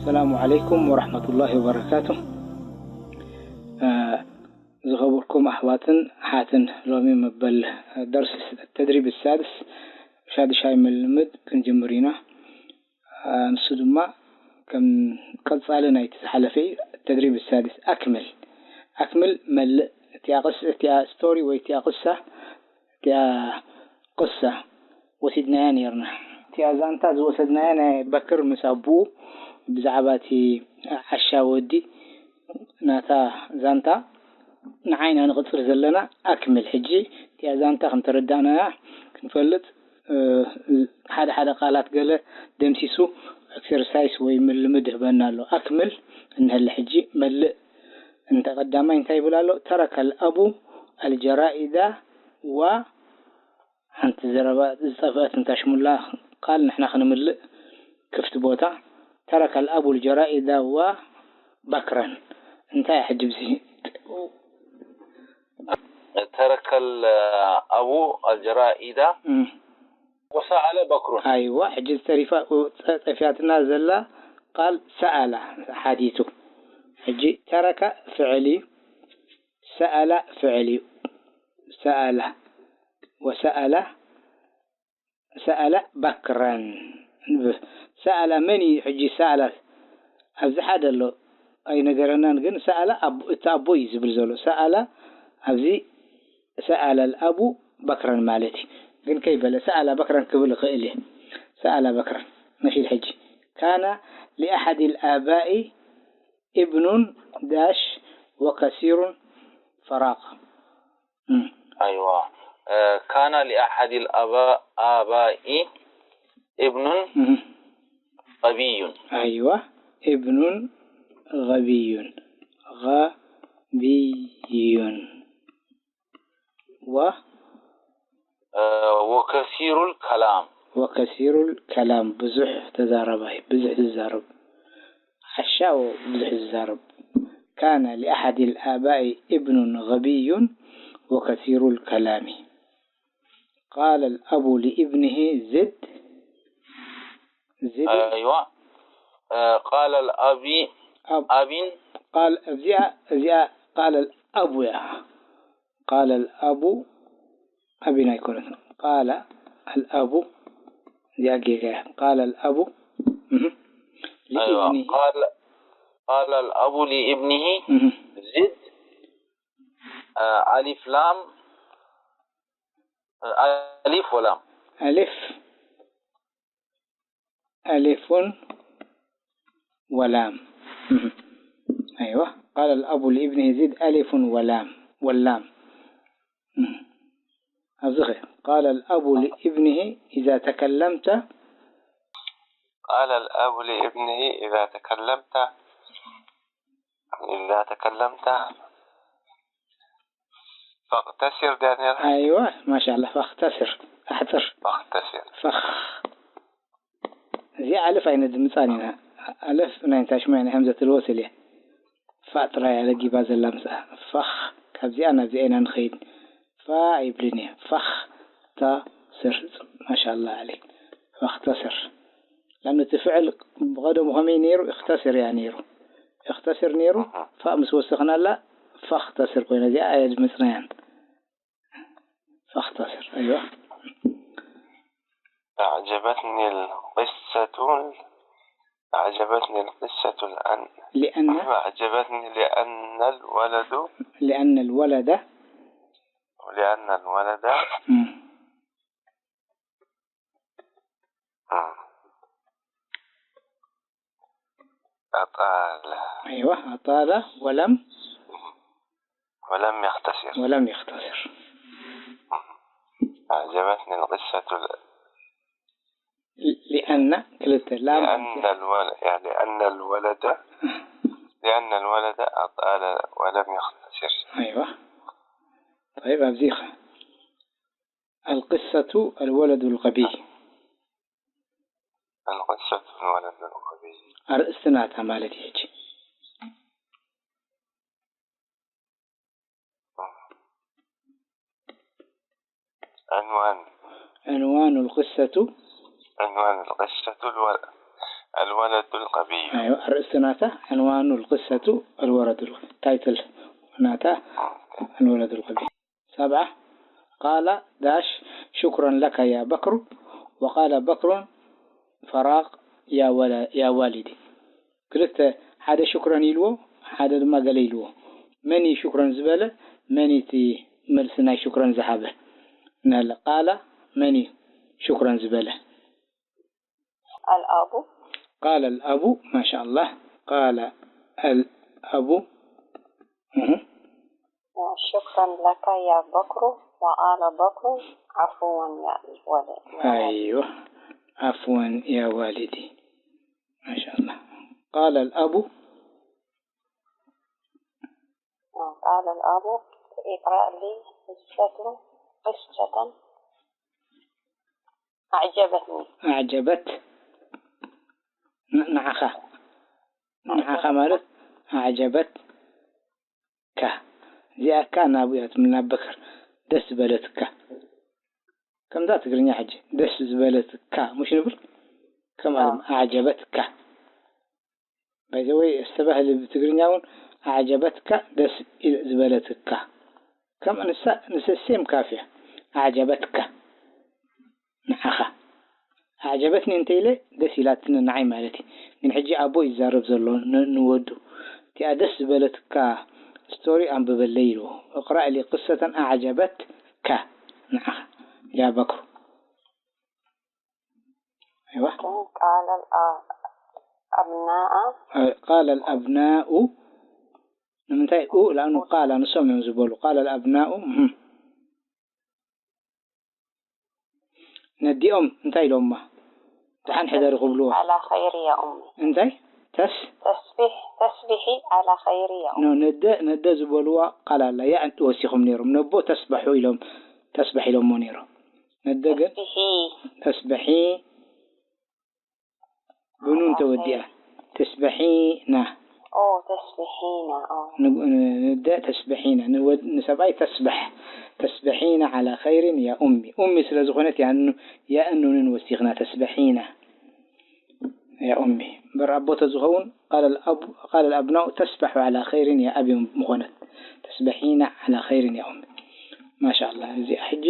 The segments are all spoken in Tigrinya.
السلام عليكم ورحمة الله وبركاته. ዝኸበርኩም ኣሕዋትን ኣሓትን፣ ሎሚ መበል ደርሲ ተድሪብ ሳድስ ሻድሻይ ምልምድ ክንጅምር ኢና። ንሱ ድማ ከም ቀጻሊ ናይቲ ዝሓለፈ እዩ። ተድሪብ ሳድስ ኣክምል። ኣክምል መልእ። እቲኣ ቅስ-፣ እቲኣ ስቶሪ ወይ እቲኣ ቅሳ፣ እቲኣ ቅሳ ወሲድናያ ነይርና። እቲኣ ዛንታ ዝወሰድናያ ናይ በክር ምስ ኣቦኡ ብዛዕባ እቲ ዓሻ ወዲ ናታ ዛንታ ንዓይና ንቕጽር ዘለና ኣክምል። ሕጂ እቲኣ ዛንታ ከም ተረዳእናያ ክንፈልጥ፣ እ፣ ሓደ ሓደ ቃላት ገለ ደምሲሱ ኤክሰርሳይስ ወይ ምልምድ ይህበና ኣሎ። ኣክምል እንሀለ ሕጂ መልእ እንተ ቀዳማይ እንታይ ይብል ኣሎ? ተረከ ኣልኣቡ ኣልጀራኢዳ ዋ ሓንቲ ዘረባ ዝጠፍአት እንታሽሙላ ቃል ንሕና ክንምልእ ክፍቲ ቦታ። ተረከ ኣልኣቡ ልጀራኢዳ ዋ በክረን። እንታይ ሕጂ ብዚ ተረከ ኣልኣቡ ኣልጀራኢዳ እም። ወሰኣለ በክሩን። ኣይዋ፣ ሕጂ ዝተሪፋ፣ ጠ-፣ ጠፊያትና ዘላ ቃል ሰኣላ ሓቲቱ። ሕጂ ተረከ ፍዕል እዩ። ሰኣላ ፍዕል እዩ። ሰኣላ ወሰኣላ ሰኣላ በክረን። ሰኣላ መን እዩ ሕጂ? ሰኣላ ኣብዚ ሓደ ኣሎ ኣይነገረናን፣ ግን ሰኣላ ኣቦ-፣ እቲ ኣቦ እዩ ዝብል ዘሎ። ሰኣላ ኣብዚ ሰኣላ ኣልኣቡ በክረን ማለት እዩ። ግን ከይበለ ሰኣላ በክረን ክብል ይኽእል እየ። ሰኣላ በክረን መሲል ሕጂ ካነ ሊኣሓድ ልኣባኢ ابن داش وكثير فراغ. أيوة. كان لأحد الآباء ابن غبي. أيوة. ابن غبي. غبي. و وكثير الكلام. وكثير الكلام ብዙሕ ተዛራባይ ብዙሕ ዝዛረብ ዓሻ ብዙሕ ዝዛረብ كان لأحد الآباء ابن غبي وكثير الكلام قال الأب لابنه زد زد أيوة. قال الأب أب قال زيا زيا قال الأب يا قال الأب أبي نايكون قال الأب يا جيجا قال الأب أيوة. قال قال الأب لابنه زد آه، ألف لام آه، ألف ولام ألف ألف ولام. أيوة. قال الأب لابنه زد ألف ولام. واللام. أزغي. قال الأب لابنه إذا تكلمت. قال الأب لابنه إذا تكلمت إذا تكلمت فاقتصر دانيال. أيوة، ما شاء الله، فاقتصر، أحتر. فاقتصر. فخ. እዚኣ ኣለፍ ኣይነድምፃን ኢና። ኣለፍ ናይ እንታይ ሽማ ናይ ሃምዘት ልወስል እያ። ፋ ጥራይ ኣለጊባ ዘላ ምስኣ። ፈኽ። ካብዚኣ ናብዚኣ ኢና ንኸይድ። ፋ ኣይብልን እየ። ፈኽ ተስር። ማሻላ ዓለይክ። ፈኽተስር። ላም እቲ ፍዕል ብቐደሙ ከመይ ነይሩ? እኽተስር እያ ነይሩ። እኽተስር ነይሩ። ፋ ምስ ወሰኽናላ ፈኽተስር ኮይና እዚኣ ኣየድምፅናያን። فاختصر. أيوة. أعجبتني القصة أعجبتني القصة لأن لأن أعجبتني لأن الولد لأن الولد لأن الولد مم. مم. أطال أيوة، أطال ولم ولم يختصر ولم يختصر. أعجبتني القصة ال- لأن كلتا لام لأن الولد يعني لأن الولد لأن الولد أطال ولم يختصر أيوة. طيب، أبزيخة. القصة الولد الغبي. القصة الولد الغبي ኣርእስቲ ናታ ማለት እዩ። ሕጂ عنوان عنوان القصة عنوان القصة الولد الولد الغبي. أيوة، ኣርእስቲ ናታ عنوان القصة الولد الغبي. Title ናታ الولد الغبي. ሰብዓ قال داش شكرا لك يا بكر، وقال بكر فراغ يا ولا يا والدي. ክልተ፣ ሓደ ሽክረን ኢልዎ፣ ሓደ ድማ ገለ ኢልዎ። መን እዩ ሽክረን ዝበለ? መን እዩ እቲ መልሲ ናይ ሽክረን ዝሃበ? እናለ ቃላ መን እዩ ሽክረን ዝበለ? الأب قال الأب. ما شاء الله. قال الأب. እህ. شكرا لك يا بكر وقال بكر عفوا يا ولدي. أيوة. عفوا يا والدي. ما شاء الله. قال الأب. قال الأب اقرأ لي قصة قصة أعجبتني. أعجبت ن- ንዓኻ ንዓኻ ማለት أعجبتك። እዚኣ ካ ናብኡ እያ ትምና በክር ደስ ዝበለትካ። ከምዛ ትግርኛ ሕጂ ደስ ዝበለትካ ሙሽ ንብል ከም ኣለም أعجبتك። By the way ኣስተባህሊ ብትግርኛ እውን أعجبتك ደስ ኢል- ዝበለትካ ከም ንሳ ንሰ same ካፍ እያ። أعجبتك ንዓኻ። أعجبتني እንተ ኢለ ደስ ኢላትኒ ንዓይ ማለት እዩ። ግን ሕጂ ኣቦ ይዛረብ ዘሎ ን- ንወዱ እቲኣ ደስ ዝበለትካ ስቶሪ ኣንብበለይ ኢልዎ። اقرأ لي قصة أعجبتك ንዓኻ يا بكر. أيوة. قال الأبناء قال الأبناء ንምንታይ ኡ لأنه قال ንሶም እዮም ዝበሉ قال الأبناء እህ። ነዲኦም እንታይ ኢሎማ ደሓን ሕደሪ ክብልዎ على خير يا أمي እንታይ ተስ تسبح تسبحي على خير يا أمي ኖ ነደ ነደ ዝበልዋ ቃል ኣላ ያ ወሲኹም ነይሮም ነቦ ተስባሑ ኢሎም ተስባሕ ኢሎሞ ነይሮም ነደ ግን تسبحي ተስበሒ ብኑን ተወዲኣ ተስበሒና أو تسبحينا أو ንደ ተስበሒና ንሰብኣይ ተስበሕ ተስበሒና على خير يا أمي أمي ስለ ዝኾነት ያእኑንን ወሲኽና ተስበሒና يا أمي እምበር ኣቦ ተዝኸውን قال الأبناء تسبح على خير يا أبي ምኾነት ተስበሒና على خير يا أمي ما شاء الله እዚኣ ሕጂ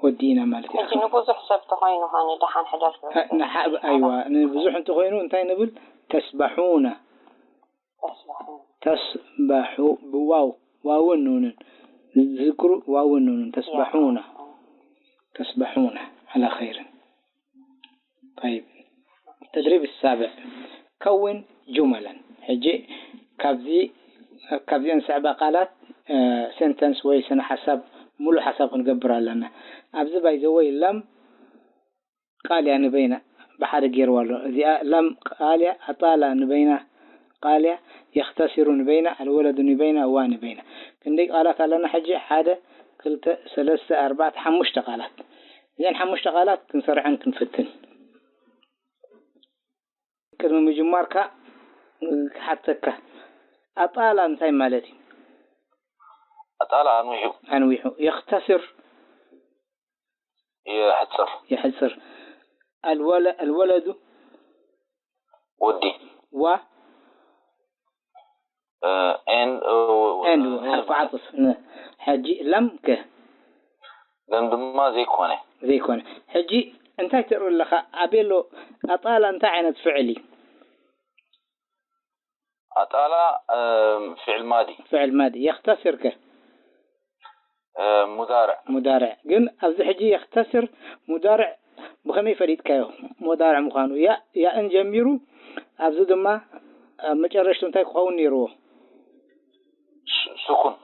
ወዲእና ማለት እዩ ሕጂ ንብዙሕ ሰብ ተኾይኑ ኾነ ደሓን ሕደር ክብል ንሓብ ኣይዋ ንብዙሕ እንተኾይኑ እንታይ ንብል ተስበሑና ተስበሑ ተስበሑ ብዋው ዋውን ኑንን ዝክሩ ዋውን ኑንን ተስበሑና ተስበሑና على خير طيب التدريب السابع كون جملا ሕጂ ካብዚ ካብዚአን ዝስዕባ ቃላት sentence ወይ ስነ ሓሳብ ሙሉእ ሓሳብ ክንገብር ኣለና ኣብዚ by the way ለም ቃል እያ ንበይና ብሓደ ገይርዋ ኣሎ እዚኣ ለም ቃል እያ ኣጣላ ንበይና ቃል እያ يختصر ንበይና الولد ንበይና ዋ ንበይና ክንደይ ቃላት ኣለና ሕጂ ሓደ ክልተ ሰለስተ ኣርባዕተ ሓሙሽተ ቃላት እዘን ሓሙሽተ ቃላት ክንሰርዐን ክንፍትን ቅድሚ ምጅማርካ ክሓተካ ኣጣላ እንታይ ማለት እዩ ኣጣላ ኣንዊሑ ኣንዊሑ يختصر የሕፅር يحصر الولد ወዲ و and and حرف عطف ሕጂ ለም ከ ለም ድማ ዘይኮነ ዘይኮነ ሕጂ እንታይ ትርኢ ኣለኻ ኣቤሎ ኣጣላ እንታይ ዓይነት ፍዕል እዩ ኣጣላ ፍዕል ማዲ ፍዕል ማዲ يختصر ከ ሙዳርዕ ሙዳርዕ ግን ኣብዚ ሕጂ يختصر ሙዳርዕ ብኸመይ ፈሊጥካዮ ሙዳርዕ ምዃኑ ያእን ጀሚሩ ኣብዚ ድማ ኣብ መጨረሽቱ እንታይ ክኸውን ነይርዎ ስኩን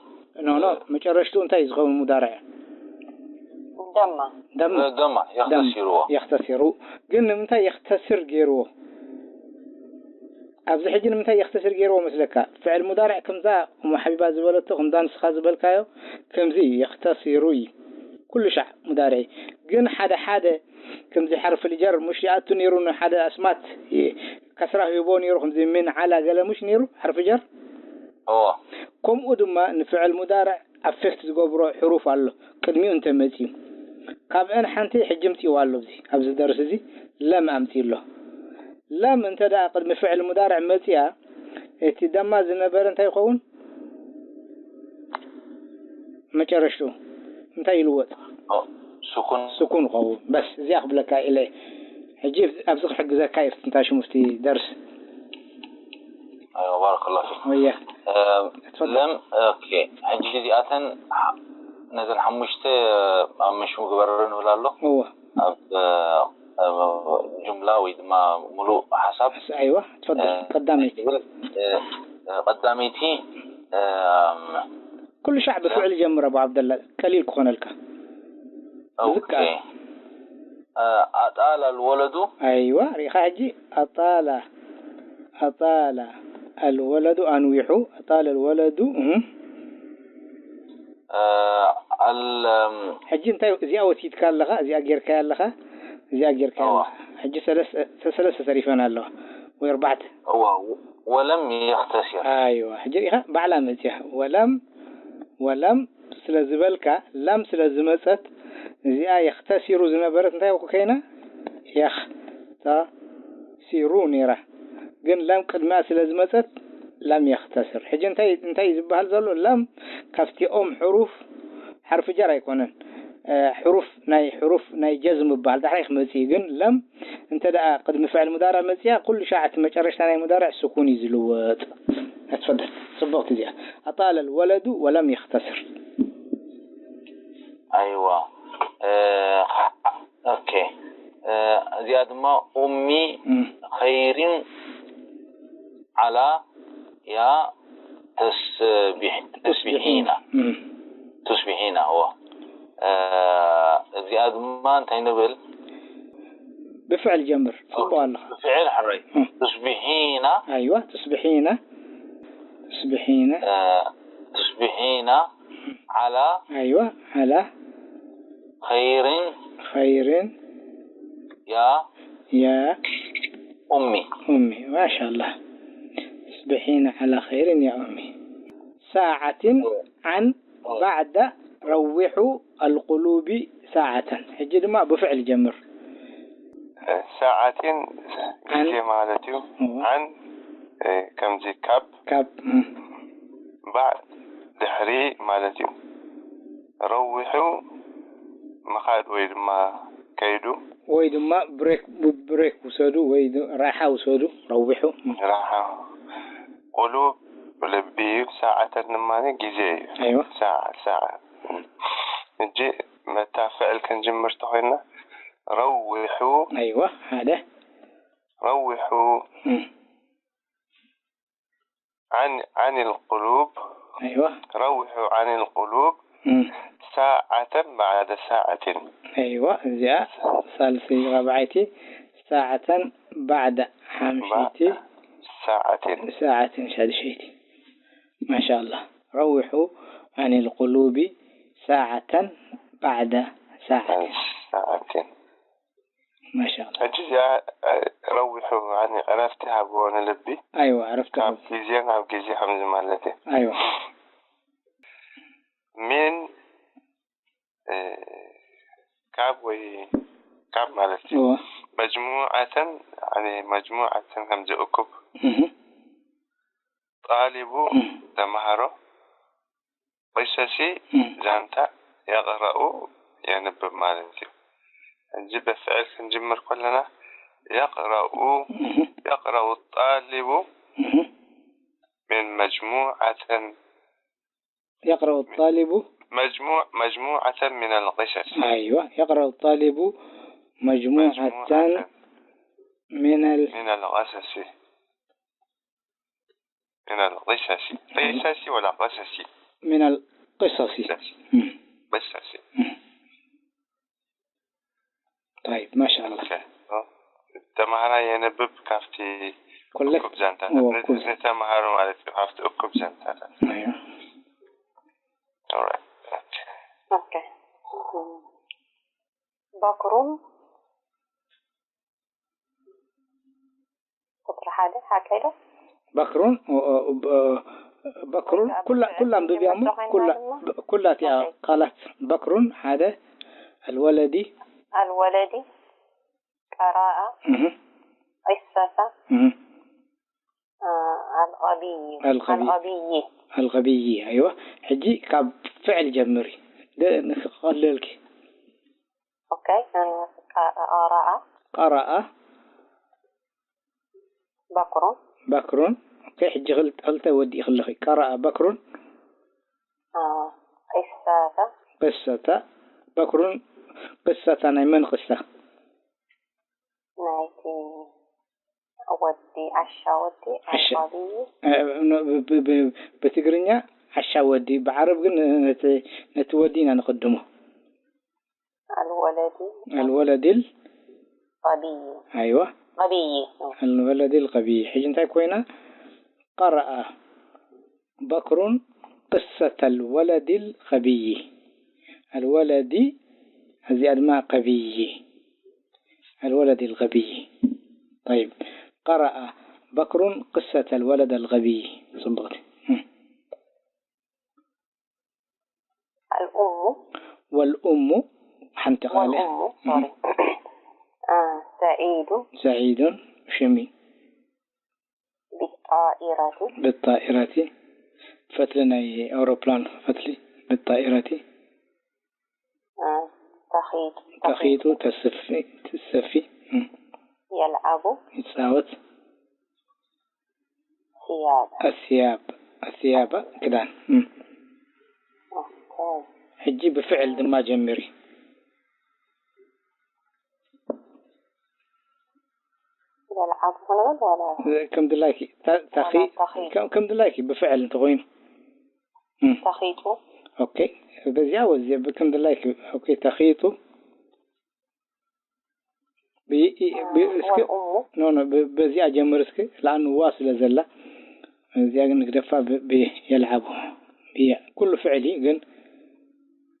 ኖ ኖ መጨረሽቱ እንታይ ዝኸውን ሙዳርዕ ደማ ደማ ደማ የኽተሲርዎ يختصر ግን ንምንታይ يختصر ገይርዎ ኣብዚ ሕጂ ንምንታይ يختصر ገይርዎ መስለካ ፍዕል ሙዳርዕ ከምዛ እሞ ሓቢባ ዝበለቶ ከምዛ ንስኻ ዝበልካዮ ከምዚ يختصر እዩ ኩሉ ሻዕ ሙዳርዕ ግን ሓደ ሓደ ከምዚ ሓርፍ ልጀር ሙሽ ይኣቱ ነይሩ ንሓደ ኣስማት ከስራ ሂቦ ነይሩ ከምዚ ምን ዓላ ገለ ሙሽ ነይሩ ሓርፍ ጀር እዎ ከምኡ ድማ ንፍዕል ሙዳርዕ ኣፌክት ዝገብሮ ሕሩፍ ኣሎ ቅድሚኡ እንተመፅዩ ካብአን ሓንቲ ሕጂ ምፅዋ ኣሎ ዚ ኣብዚ ደርሲ እዚ ለም ኣምፅዩ ኣሎ ለም እንተ ደኣ ቅድሚ ፍዕል ሙዳርዕ መጺኣ፣ እቲ ደማ ዝነበረ እንታይ ይኸውን? መጨረሽትኡ እንታይ ይልወጥ? ስኩን ስኩን ይኸውን። በስ እዚኣ ክብለካ ኢለ ሕጂ ኣብዚ ክሕግዘካ እዩ። ፍትንታ ሽሙርቲ ደርስ ባረከላሁ ፊክ። ወያ ለም ኦኬ። ሕጂ እዚኣተን ነዘን ሓሙሽተ ኣብ ምሽሙ ግበረን ንብል ኣሎ። እወ ኣብ ጁምላ ወይ ድማ ሙሉእ ሓሳብ ኣይዋ ትፈضል ቀዳመይቲ ቀዳመይቲ ኩሉ ሻዕ ብፍዕል ጀምር ኣቡ ዓብደላ ቀሊል ክኾነልካ ኦኬ ኣጣላ ልወለዱ ኣይዋ ሪኢኻ ሕጂ ኣጣላ ኣጣላ ኣልወለዱ ኣንዊሑ ኣጣላ ኣልወለዱ ኣል ሕጂ እንታይ እዚኣ ወሲድካ ኣለኻ እዚኣ ጌርካያ ኣለኻ እዚኣ ጌርካያ ኣለኻ ሕጂ ሰለስተ ተሪፈን ኣለዋ ወይ ኣርባዕተ እዋ ወለም የኽተሲር ኣይዋ ሕጂ ሪኢኻ ባዕላ መፅያ ወለም ወለም ስለ ዝበልካ ላም ስለ ዝመፀት እዚኣ የኽተሲሩ ዝነበረት እንታይ ኮይና የኽተሲሩ ነይራ ግን ላም ቅድሚኣ ስለ ዝመፀት ላም የኽተስር ሕጂ እንታይ እንታይ ዝበሃል ዘሎ ላም ካብቲኦም ሕሩፍ ሓርፊ ጀር ኣይኮነን ሕሩፍ ናይ ሕሩፍ ናይ ጀዝም ይበሃል ዳሕራይ ክመፅእ እዩ ግን ለም እንተ ደኣ ቅድሚ ፍዕል ሙዳርዕ መፅያ ኩሉ ሻዕ እቲ መጨረሽታ ናይ ሙዳርዕ ስኩን እዩ ዝልወጥ ኣትፈደል ፅቡቕቲ እዚኣ ኣጣለ ልወለዱ ወለም የኽተስር ኣይዋ ኦኬ እዚኣ ድማ ኡሚ ኸይሪን ዓላ ያ ተስቢሒና ቱስቢሒና እዎ እዚኣ ድማ እንታይ ንብል ብፍዕል ጀምር ጽቡቅ ኣለኻ ብፍዕል ሕራይ ቱስቢሒና ኣይዋ ቱስቢሒና ቱስቢሒና ቱስቢሒና ዓላ ኣይዋ ዓላ ኸይርን ኸይርን ያ ያ ኡሚ ኡሚ ማሻላ ቱስቢሒና ዓላ ኸይርን ያ ኡሚ ሳዓትን ዓን ባዕዳ ረዊሑ ኣልቁሉቢ ሳዓተን ሕጂ ድማ ብፍዕል ጀምር ሳዓትን ግዜ ማለት እዩ ዓን ከምዚ ካብ ካብ ባዕድ ድሕሪ ማለት እዩ ረዊሑ ምኻድ ወይ ድማ ከይዱ ወይ ድማ ብሬክ ብሬክ ውሰዱ ወይ ራሓ ውሰዱ ረዊሑ ራሓ ቁሉብ ልቢ እዩ ሳዓተን ድማ ግዜ እዩ ኣይዋ ሳዓ ሳዓ እጂ መታ ፍዕል ክንጅምር ተኾይና ረዊሑ ኣይዋ ሓደ ረዊሑ عن عن القلوب ኣይዋ روحوا عن القلوب እም፣ ساعة بعد ساعة ኣይዋ እዚኣ ሳልሰይቲ ራብዓይቲ ሳዓተን ባዕዳ ሓምሸይቲ ساعة ሳዓትን ሻድሸይቲ ማሻ ኣላህ ረዊሑ عن القلوب ساعة بعد ساعة ساعة ማሻ ኣላህ ሕጂ እዚኣ ረዊሑ ዕረፍቲ ሃብዎ ንልቢ ኣይዋ ዕረፍቲ ካብ ሃብዎ ግዜ ናብ ግዜ ከምዚ ማለት እዩ ኣይዋ من ካብ ወይ ካብ ማለት እዩ እወ መጅሙዓተን يعني መጅሙዓተን ከምዚ እኩብ እህ ጣሊቡ ተምሃሮ ቂሰሲ እህ ዛንታ የቕረኡ የንብብ ማለት እዩ። ሕጂ ብፍዕል ክንጅምር ከለና የቕረኡ እህ የቕረኡ ጣሊቡ እህ من مجموعة يقرأ الطالب مجموع مجموعة من القصص أيوة يقرأ الطالب مجموعة من ال من القصص من القصص قصص ولا قصص من القصص مم. قصص مم. طيب ما شاء الله ተማሃራይ የንብብ ካብቲ ኮለክ እኩብ ዛንታታት እዎ፣ ን- እኩብ። ንተማሃሩ ማለት እዩ ካብቲ እኩብ ዛንታታት أيوة Alright. Okay. ኦኬ በክሩን ቁፅሪ ሓደ ሓቀይ ዶ بكر و- و- ب- بكر كل كل أنبياء كل كل أتي قالت بكر هذا الولدي الولدي قرأ مه. قصة እህ፣ آه، الغبي الغبي. الغبي الغبي. ኣይዋ፣ ሕጂ ካብ ፍዕል ጀምሪ። ደ-፣ ክቐልልኪ። أوكي آه، قرأ قرأ بكر بكر. ኦኬ፣ ሕጂ ክል-፣ ክልተ ወዲእኺ ኣለኺ። قرأ بكر آه، قصة قصة بكر. قصة ናይ መን قصة؟ ናይቲ ወዲ ዓሻ ወዲ ዓሻ። الغبي እ፣ ኖ፣ ብ-፣ ብ-፣ ብ-፣ ብትግርኛ ዓሻ ወዲ፣ ብዓረብ ግን ነቲ፣ ነቲ ወዲ ኢና ንቕድሞ። الولد الولد ال-، غبي ኣይዋ፣ غبي الولد الغبي። ሕጂ እንታይ ኮይና? قرأ بكر قصة الولد الغبي. الولد، እዚኣ ድማ غبي. الولد الغبي. طيب، قرأ بكر قصة الولد الغبي. ጽቡቕቲ። እም። الأم والأم، ሓንቲ ቃል እያ። والأم sorry آه، سعيد سعيد، ሽሚ። بالطائرة بالطائرة، ፈትሊ ናይ ኣውሮፕላን ፈትሊ። بالطائرة آه، تخيط تخيط، ተስፊ፣ ትሰፊ። እም። يلعب ይጻወት። ثياب الثياب، الثياب ክዳን። እም። أوكي ሕጂ ብፍዕል ድማ ጀምሪ። يلعب ክንብል ولا ከም ድላይኪ ተ-፣ ተኺ-፣ ولا تخيط ከም፣ ከም ድላይኪ ብፍዕል እንተኾይኑ። እም። تخيط ኦኬ፣ በዚኣ ወዚ ከም ድላይኪ። ኦኬ፣ ተኺጡ ብ-፣ ብ-፣ እስኪ والأم ኖ ኖ፣ ብ-፣ በዚኣ ጀምር እስኪ። ለኣኑ ዋ ስለ ዘላ እዚኣ ግን ንግደፋ። ብ-፣ ብ-፣ የልዓቡ ብ-፣ ኩሉ ፍዕል እዩ ግን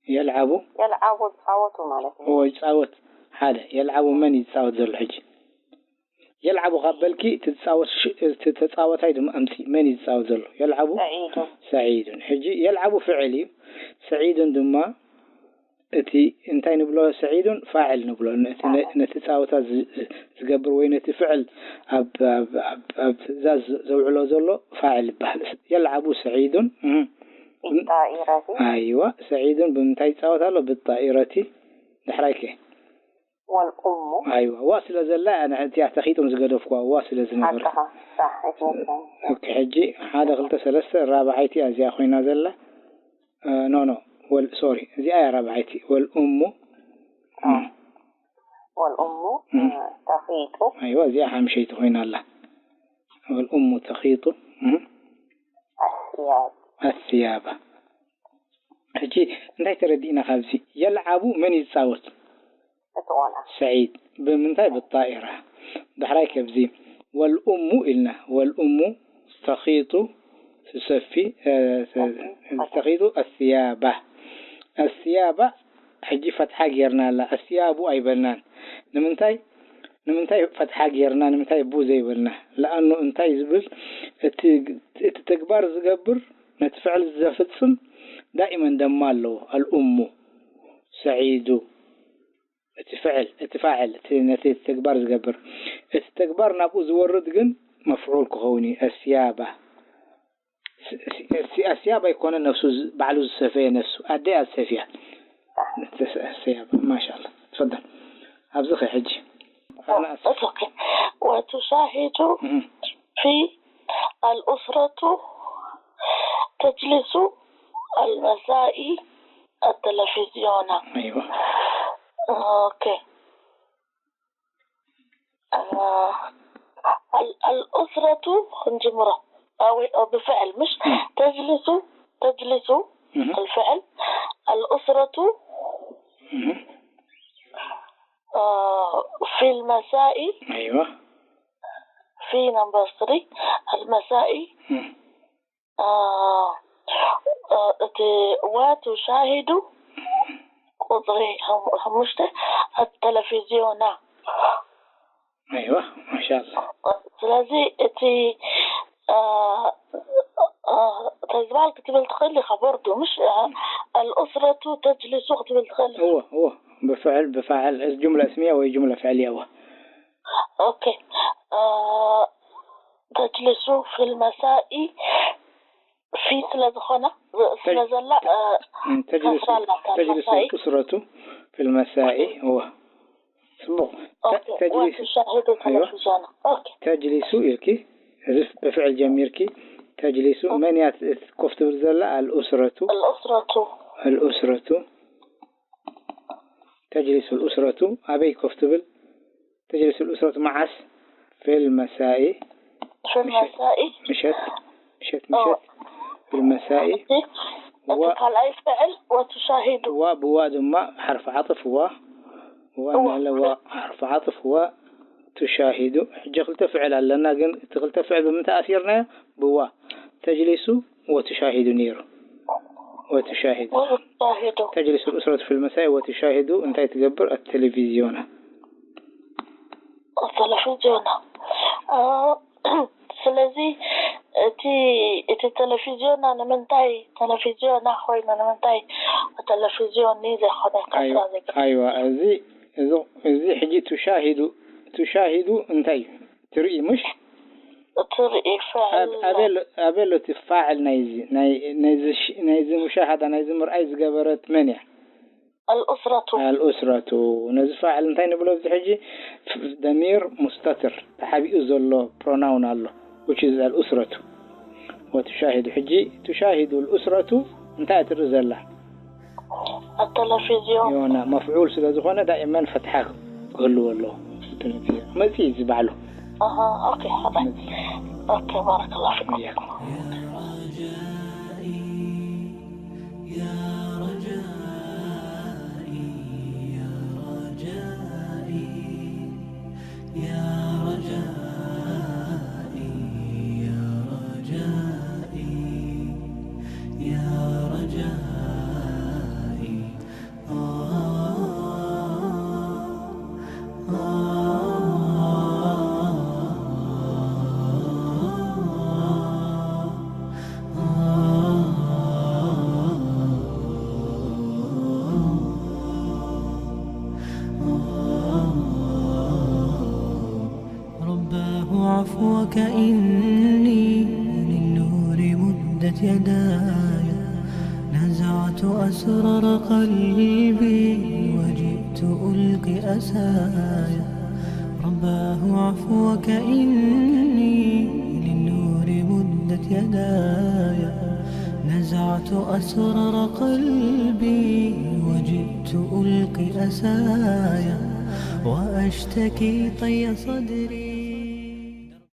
የልዓቡ يلعب ዝፃወቱ ማለት እዩ ወይ ፃወት ሓደ የልዓቡ መን እዩ ዝፃወት ዘሎ ሕጂ? የልዓቡ ካብ በልኪ እቲ ዝፃወት ሽ-፣ እቲ ተፃወታይ ድማ ኣምፂ። መን እዩ ዝፃወት ዘሎ? የልዓቡ سعيد سعيد። ሕጂ የልዓቡ ፍዕል እዩ። سعيد ድማ እቲ እንታይ ንብሎ? سعيد ፋዕል ንብሎ። ነቲ፣ ነቲ ፃወታ ዝ-፣ ዝ-፣ ዝገብር ወይ ነቲ ፍዕል ኣብ፣ ኣብ፣ ኣብ፣ ኣብ ትእዛዝ ዘውዕሎ ዘሎ ፋዕል ይበሃል። የልዓቡ سعيد እህ። بالطائرة ኣይዋ፣ سعيد ብምንታይ ይፃወት ኣሎ? بالطائرة። ዳሕራይ ከ? والأم ኣይዋ፣ ዋ ስለ ዘላ፣ ኣነ እቲኣ ተኺጡ ዝገደፍኩዋ ዋ ስለ ዝነበረ። حقها صح ይመስለኒ ኦኬ፣ ሕጂ ሓደ፣ ክልተ፣ ሰለስተ፣ ራብዓይቲ እያ እዚኣ ኮይና ዘላ። እ፣ ኖ ኖ፣ ወል-፣ ሶሪ፣ እዚኣ እያ ራብዓይቲ። والأم آه. والأم እም። آه، تخيط ኣይዋ፣ እዚኣ ሓምሸይቲ ኮይና ኣላ። والأم تخيط እም። الثياب الثياب። ሕጂ እንታይ ተረዲእና ካብዚ? የልዓቡ መን ይፃወት? እቲ ቆልዓ سعيد። ብምንታይ? بالطائرة። ዳሕራይ ከብዚ والأم ኢልና። والأم تخيط ትሰፊ፣ እ፣ ተ-፣ تخيط الثياب. الثياب ሕጂ ፈትሓ ጌርና ኣላ። الثياب ኣይበልናን። ንምንታይ? ንምንታይ ፈትሓ ጌርና? ንምንታይ ቡ ዘይበልና? ለኣኑ እንታይ ዝብል? እቲ፣ እቲ ተግባር ዝገብር፣ ነቲ ፍዕል ዘፍጽም ዳኢመን ደማ ኣለዎ። الأم سعيد። እቲ ፍዕል፣ እቲ ፋዕል፣ እቲ ነቲ ተግባር ዝገብር። እቲ ተግባር ናብኡ ዝወርድ ግን መፍዑል ክኸውን እዩ። الثياب። ስ-፣ ስ-፣ الثياب ኣይኮነ ነፍሱ ዝ-፣ ባዕሉ ዝሰፈየ ነፍሱ። ኣደ እያ ዝሰፍያ። الثياب። ማሻኣላ። ትፈደል። ኣብዚ ኸ ሕጂ? ኣናእስ። It's okay. وتشاهد እም። في الأسرة تجلس المساء التلفزيون. ኣይዋ። Okay. آه، ال-، الأسرة نجمرة. أو، أو بفعل، مش؟ تجلس، تجلس، እም። الفعل. الأسرة، እም። آه، في المساء، ኣይዋ። في number three، المساء، እም። آه، آه، እቲ وتشاهد ቁፅሪ ሓሙ-፣ ሓሙሽተ التلفزيون። ኣይዋ፣ ማሻኣላ። ስለዚ እቲ፣ آه، آه، እንታይ ዝበሃል ክትብል ትኽእል ኢኻ፣ برضو مش، آه، الأسرة تجلس ክትብል ትኽእል ኢኻ። እወ፣ እወ። ብፍዕል፣ ብፋዕል፣ ጁምላ እስምያ ወይ ጁምላ ፍዕልያ፣ እወ። ኦኬ። ተጅሊሱ ፊል መሳኢ ፊ ስለ ዝኾነ ስለ ዘላ ተጅሊሱ ከስራ ኣላታ ተጅሊሱ መሳኢ الأسرة في المساء هو ጽቡቕ ኦኬ ተጅሊሱ ወትሻሂዱ ተለፊዛና ኦኬ ተጅሊሱ ኢልኪ እዚ ብፍዕል ጀሚርኪ ተጅሊሱ መን እያ ኮፍ ትብል ዘላ الأسرة الأسرة الأسرة تجلس الأسرة ኣበይ ኮፍ ትብል تجلس الأسرة መዓስ في المساء في المساء ምሸት ምሸት ምሸት في المساء እቲ ካልኣይ ፍዕል ወትሻሂዱ ዋ ብዋ ድማ ሓርፍ ዓጥፍ ዋ ዋ እናለ ዋ ሓርፍ ዓጥፍ ዋ ትሻሂዱ ሕጂ ክልተ ፍዕል ኣለና ግን እቲ ክልተ ፍዕል ብምንታይ ኣሲርናዮ ብዋ ተጅሊሱ ወትሻሂዱ ነይሩ ወትሻሂዱ ወትሻሂዱ تجلس الأسرة في المساء وتشاهد እንታይ ትገብር التلفزيون ቴሌቪዝዮና ስለዚ እቲ እቲ ቴሌቪዝዮና ንምንታይ ቴሌቪዝዮና ኮይኑ ንምንታይ ቴሌቪዝዮን ዘይኮነ ከስራ ዝግበር ኣይዋ እዚ እዚ እዚ ሕጂ ትሻሂዱ ትሻሂዱ እንታይ እዩ ትርኢ ምሽ ትርኢ ፍዕል ኣበሎ እቲ ፋዕል ናይዚ ናይዚ ሙሻሃዳ ናይዚ ምርኣይ ዝገበረት መን እያ الأسرة الأسرة ነዚ ፋዕል እንታይ ንብሎ እዚ ሕጂ ደሚር ሙስተትር ተሓቢኡ ዘሎ ፕሮናውን ኣሎ which is الأسرة وتشاهد ሕጂ ትሻሂዱ الأسرة እንታይ ትርኢ ዘላ التلفزيون ዮና መፍዑል ስለ ዝኾነ ዳኢመን ፈትሓ ክህልዎ ኣለዎ መፅእ እዚ ባዕሉ أها أوكي حاضر أوكي بارك الله فيكم إياكم رباه عفوك إني للنور مدت يداي نزعت أسرار قلبي وجئت ألقي أساي رباه عفوك إني للنور مدت يداي نزعت أسرار قلبي وجئت ألقي أساي وأشتكي طي صدري